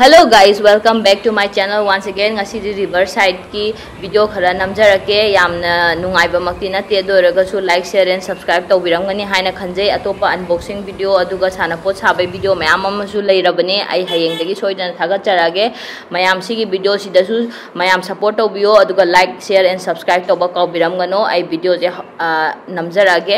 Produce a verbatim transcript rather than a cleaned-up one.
Hello guys, welcome back to my channel once again. ꯉꯁꯤꯗꯤ river ꯁꯥꯏꯠꯀꯤ video ꯈꯔ ꯅꯝꯖꯔꯛꯀꯦ꯫ ꯌꯥꯝꯅ ꯅꯨꯡꯉꯥꯏꯕꯃꯛꯇꯤ ꯅꯠꯇꯦ, ꯑꯗꯨ ꯑꯣꯏꯔꯒꯁꯨ like, share and subscribe ꯇꯧꯕꯤꯔꯝꯒꯅꯤ ꯍꯥꯏꯅ ꯈꯟꯖꯩ꯫ ꯑꯇꯣꯞꯄ unboxing video ꯑꯗꯨꯒ ꯁꯥꯟꯅꯄꯣꯠ ꯁꯥꯕꯒꯤ video ꯃꯌꯥꯝ ꯑꯃꯁꯨ ꯂꯩꯔꯕꯅꯦ, ꯑꯩ ꯍꯌꯦꯡꯗꯒꯤ ꯁꯣꯏꯗꯅ ꯊꯥꯒꯠꯆꯔꯛꯑꯒꯦ꯫ ꯃꯌꯥꯝ ꯁꯤꯒꯤ ꯚꯤꯗꯤꯑꯣꯁꯤꯗꯁꯨ ꯃꯌꯥꯝ support ꯇꯧꯕꯤꯌꯣ, ꯑꯗꯨꯒ like, share and subscribe ꯇꯧꯕ ꯀꯥꯎꯕꯤꯔꯝꯒꯅꯣ꯫ ꯑꯩ ꯚꯤꯗꯤꯑꯣꯁꯦ ꯅꯝꯖꯔꯛꯑꯒꯦ꯫